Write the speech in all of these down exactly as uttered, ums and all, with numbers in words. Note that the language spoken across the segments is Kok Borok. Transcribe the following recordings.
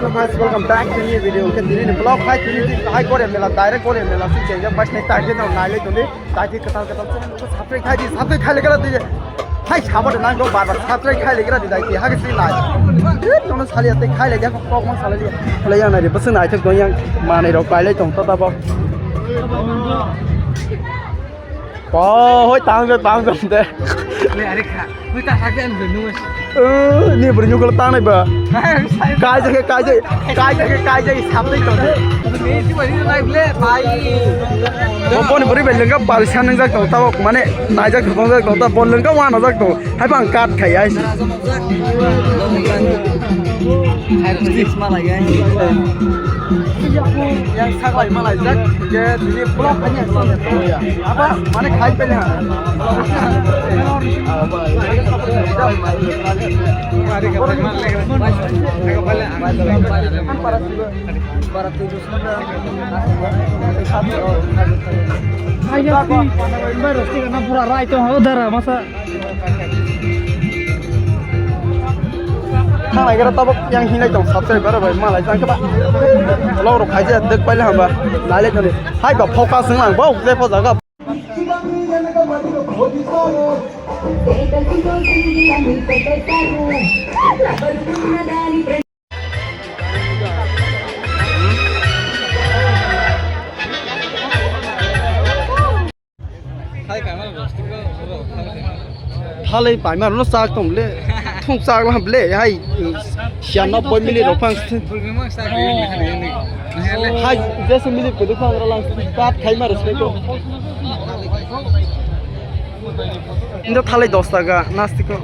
Hello guys, welcome back to new video. Ke tini ni vlog hai tini ni hai Goria mela, direct Goria mela si chengjak bai sini target no nai le tuni target katal katal channel ko subscribe khai di, subscribe khai le kala di. Hai sabo de nang do bar bar subscribe khai le kala di dai ki ha ke si nai. Nono sali ate khai le jak kok man sali. Kala yang nai de bwswk nai thok do yang manai rok bai le tong ta ta bo. Oh, hoi tang de tang de. Le are kha. Hoi ta ha ke an de nu. Ni bwrwi nyukla tangnai ba. Kaijak khe kaijak, kaijak khe kaijak, sabtwi tong. Boni bwrwi bai lengka pal san nang jak tong tabok, mane naijak tong jak tong tabok, lengka wana jak tong. Hai bang kat khai ai. Yang saklai malai jak, je dini vlog hanya sini ya. Apa? Mane khai pele ha. Pura rai to ho dara masa. Thanglai gara tabok yang hinlai tong subscriber bai malai jang keba. Vlog rok khai je dek paile hamba. Nai le tong. Hai ba focus wng lang bo je po jaga. Thalai paima rwno chak tong le. Thung chak lam le hai. Siya nobboi minute rok phang. Hai jesa minute ko phang ra lang. Kat khai ma rwsle ko. Indo thalai dos taka nastiko.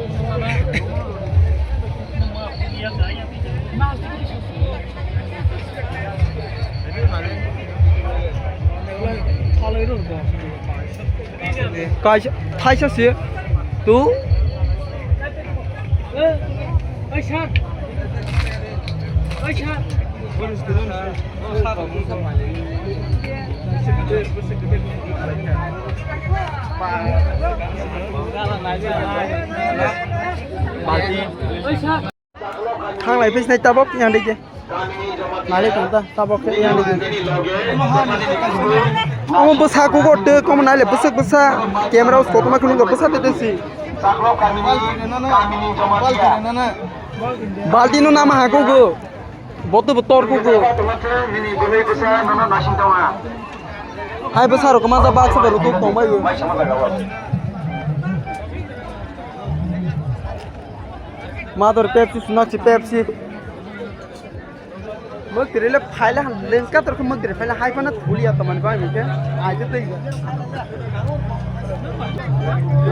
Kaisa, thaisa se. Tu. Oi, sir. Oi, sir. Oi, sir. Thanglai phi sinai tabok yang dikhe. Nai le tong ta, tabok khe yang dikhe. Omo bwsa kugo twi komo nai le bwswk bwsa. Camera o kotorma khulungo bwsa twi twi si. Balti no nama ha kugo. Botu bo tor kugo. Hai bwsa rok ma ja baksa bo rutuk tong bai bo. Mother Pepsi, Sunakchi Pepsi. Mwktwrwi le phaila lengka torkhe mwktwrwi phaila hai phano thuliya tomani bai mike. Ai je tei.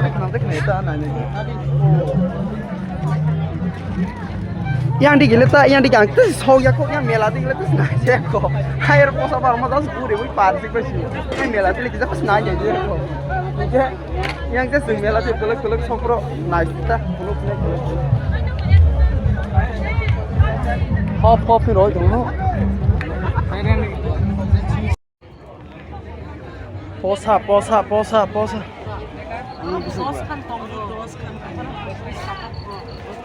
Ani khna de khna ta nai nai. Yang di gile ta, yang di gang tu sok ya ko yang mela di gile tu nai je ko. Hai ro posa bar ma das puri wi par sik bai si. Yang mela di le kisa pas nai je ko. Yang je sing mela tip kolok kolok sopro nai ta kolok kolok kolok. Hop hop ni roi dong no. Posa posa posa posa.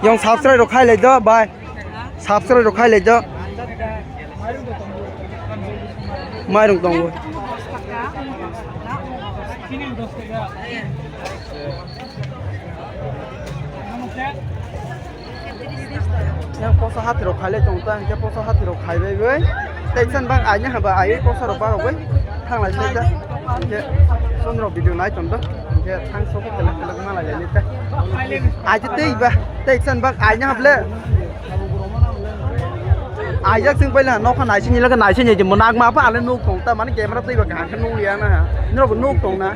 Yang subscribe rok khai lai do bai. Subscribe rok khai lai do. Mairung tongo. Yang posa hati rok khai lai tong ta, hingke posa hati rok khai bai bai. Tei san bang aini haba ai posa rok ba rok bai. Thang lai sai ta. Hingke son rok video nai tong do. Hingke thang sok ke telek telek ma lai ni ta. Ai te tei ba. Tei san bang aini hable. Aijak chwng paila nokha naising ni loge naising ni jembo nagma pa ale nuk tong ta mani camera twi ba kaham khe nuk liya na ha. Norok nuk tong na.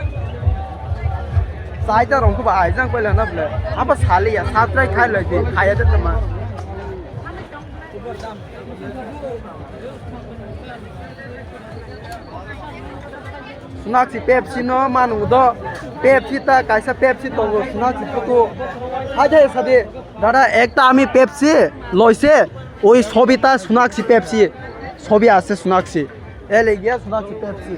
Chai ta rong khe ba aijak paila na ble. Apa sali ya satrai khai lai di khaya de tama. Sunakchi Pepsi no manu do. Pepsi ta kaisa Pepsi tongo Sunakchi putu. Hai de sadi. Dada ekta ami Pepsi loise. Oi sobi ta Sunakchi Pepsi. Sobi ase Sunakchi. Ele gya Sunakchi Pepsi.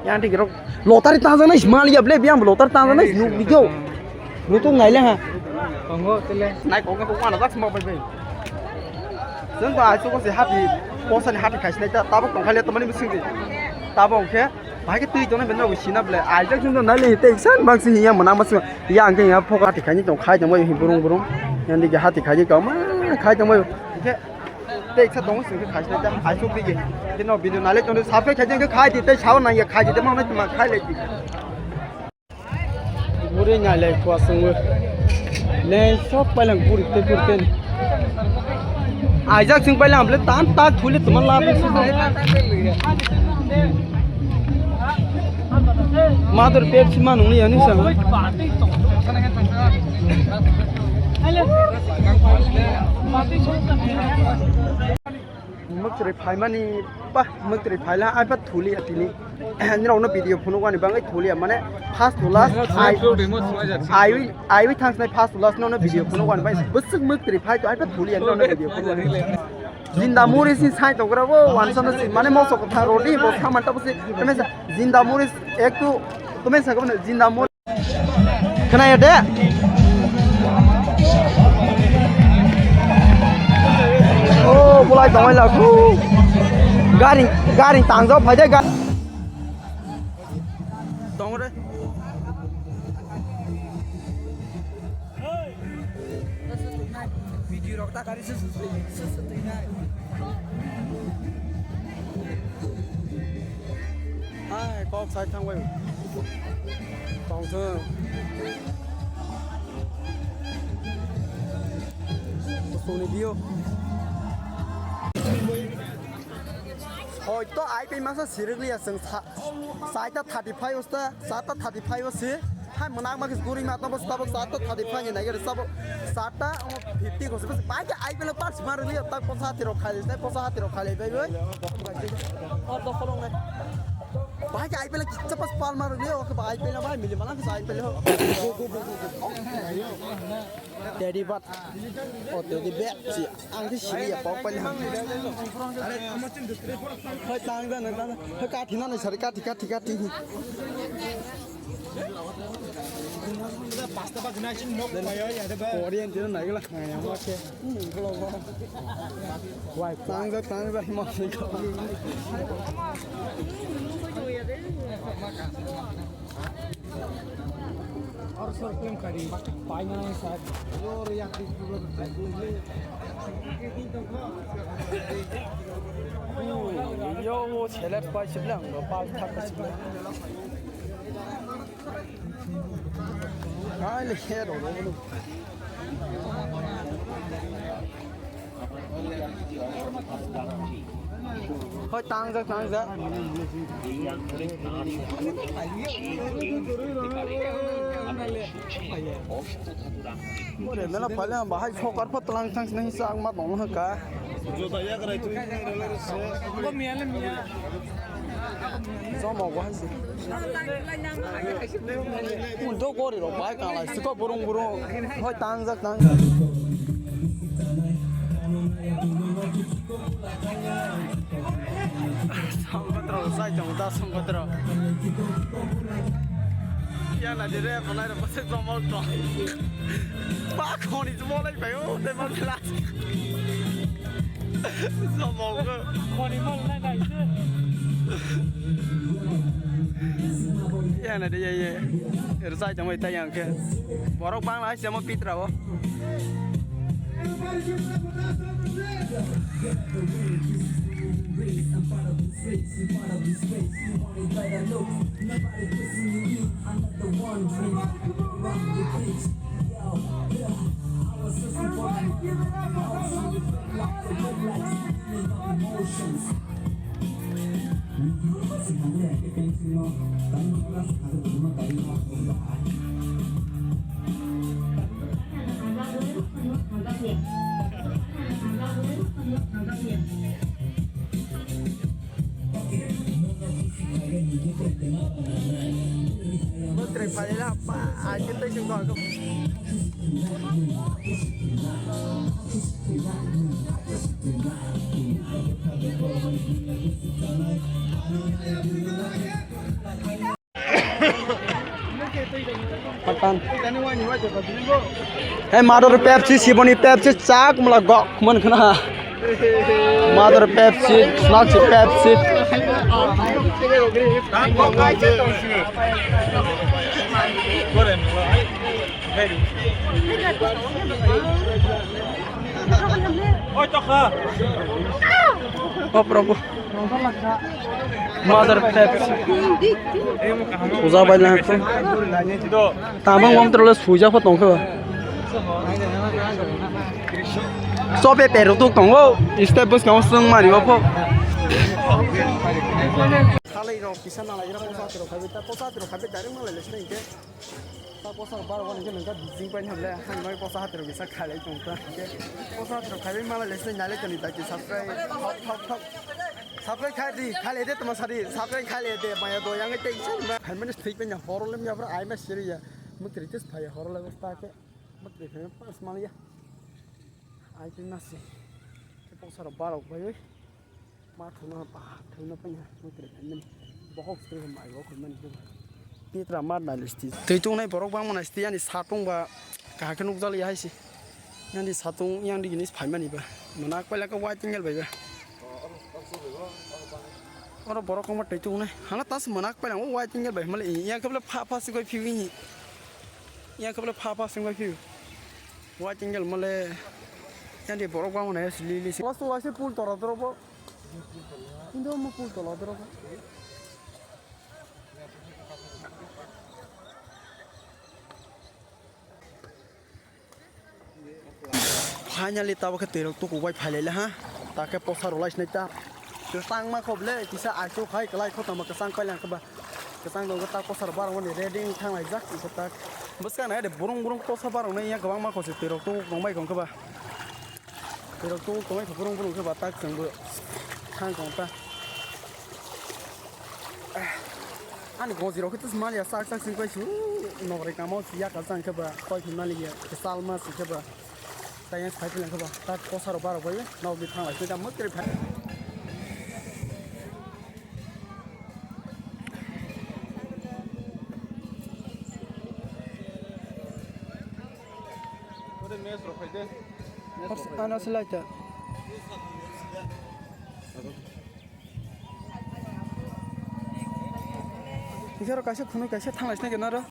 Yang tik rok lotari tangjaknai si maliya ble, biyang lotari tangjaknai si nuk dikyo. Rutung nai le ha. Tongo tele. Nai kok kok mana dak sma bai bai. Sen ba asu ko se hati, posa ni hati khai sinai ta, tabok tong khai le to mani bising di. Tabok khe, bai khe twi tong nai ben rok sina ble. Ai jak sen nai le te san bang si yang mana mas yang khe yang phok hati khai ni tong khai tong bai burung burung. Yang dik hati khai ni kama khai tong bai. Khe Tei kisa tongo sing khe khai sinai ta, ai sok digi. Khe no video nai le tong, subscribe khai di, khai di, tei sao nang ya, khai di, tei ma nai tuma khai le di. Buri nai le kwa sung we. Le sok pailang buri te buri te. Ai jak sing pailang le tan ta thule tuma la. Mother Pepsi ma nung li ani sa. Mwtwrwi phaimani ba mwtwrwi phaila ai ba thuli atini. Nirok no video phunuk ani bangwi thuli mane first to last ai ai ai wi thangsnai first to last no no video phunuk ani bai bwswk mwtwrwi phai to ai ba thuli ani no no video phunuk ani. Jinda muri si sai to gra bo wansa no si mane mosok tha rodi bo saman ta bo si kame sa jinda muri ek tu kame sa kame jinda muri. Khwnaya de? O, bulai tongwi laku. Gari, gari tangjak phai de, ga-, tong re. Video rok ta kari se, se, se, se, se, twi nai. Hai, kok sai thang bai. Tong thung. Kusuni dio. Hoi to ai pe masa sirik liya seng sa. Saita thirty five usta, sata thirty five usi. Hai mwnakma khe guri ma tabok tabok sata thirty five ni nai gari tabok sata omo fifty ko se bai ke I P L parts ma rili tak posa hati rok khai le, posa hati rok khai le bai bai. Or do khorong nai. Bai ke I P L kicha pas pal ma rili o ke bai I P L bai mili mana ke I P L ho. Teddy bat. O teddy bat si. Ang khe sini ya pok pai. Hoi tang da nang tang. Hoi kathi na nai sari kathi kathi kathi. Korean tino nai gala nai ya ma khe. Wai tang da tang da ma. Or sor klem kari, paina sa. Yo, select pai sibla, ang ba pa thak sibla. Ai le hero lo. Hoi, tangjak, tangjak. Bore, mela phaile ang bahai sokar pha tlang thang sinai sa ang ma tong ha ka. Joto ya kara tu. Jomo go hai se. Undo gori rok bai kala siko burung burung. Hoi tangjak tang. Songkotro sai tong da songkotro. Ya na dire konai ro bose jomo to. Ba khoni jomo lai bai o te ma la. Jomo go. Khoni mal nai nai se. Ya na de ye ye. Rwchai tongwi tei ang khe. Borok bangla hai se omo pitra o. Bo trai phalila pa, ai Hey, mother Pepsi, siboni Pepsi, chak mula gok man khna. Mother Pepsi, snack si Pepsi. Oi, tokha. Oh, probo. Mother Pepsi. Puja bai lang ko. Tamang wam terus suja pho tongkho. Sope peru tuk tongo. Step bus kamu sung mari wapho. Khalai rok kisa nalai rok posa tiro khabi ta posa tiro khabi dari malai lesna ike. Ta posa bar wan ke nengka bijing pai hamle hang noi posa hatero bisa khalai tongkha. Posa hatero khabi malai lesna nalai toni ta ki subscribe. Thok thok thok. Subscribe khai di, khai le de toma sari, subscribe khai le de, maya do yang tei sen ba. Hai mani thik pe nya horo lem ya bra ai ma siri ya. Mukri tis phai horo le ta ke. Mukri pe pas mal ya. Ai pe na si. Ke pok saro barok bai oi. Ma thuna pa, thuna pa nya. Mukri pe mani. Bohok siri mai bohok mani. Pitra mar na listi. Tei tung nai borok bang mana sti ani satung ba. Kahake nuk jali hai si. Yang di satung yang di gini phai mani ba. Mana kwela ka white angel bai ba. Oro borok kongma twi tongo nai. Hala tas manak pai nango white angel bai male yang kable pha pha singoi phiu ini. Yang kable pha pha singoi phiu. White angel male yang di borok bang nai sili li. Last waise pul tora doro bo. Indo mo pul tora doro bo. Finally, tabo khe twi rok tuku bai phai lai le ha. Ta khe posa rw lai sinai ta. Kwchang ma kho ble, kisa aichuk hai kwlai kho tamo kwchang pai lang khe ba. Kwchang dong khe ta posa rw barok mani ready wng thang lai jak khe ta. Bwskang nai de burung burung posa barok nai ya kwbang ma kho se twi rok tuku tong bai kho khe ba. Twi rok tuku tong bai kho burung burung khe ba ta kwchang bo thang kho ta. Ani goji rok khe tus mali ya sak sak sing pai su nogri kamo si ya ka chang khe ba koi phi mali ya sal ma si khe ba ta yang sai phi lang khe ba ta kosa rok barok bai nok bi thang lai khe ta mukri phai. Ore mes rok khai de. Ano silai ta. Isaro kaisa khunui kaisa thanglai sinai gana ro.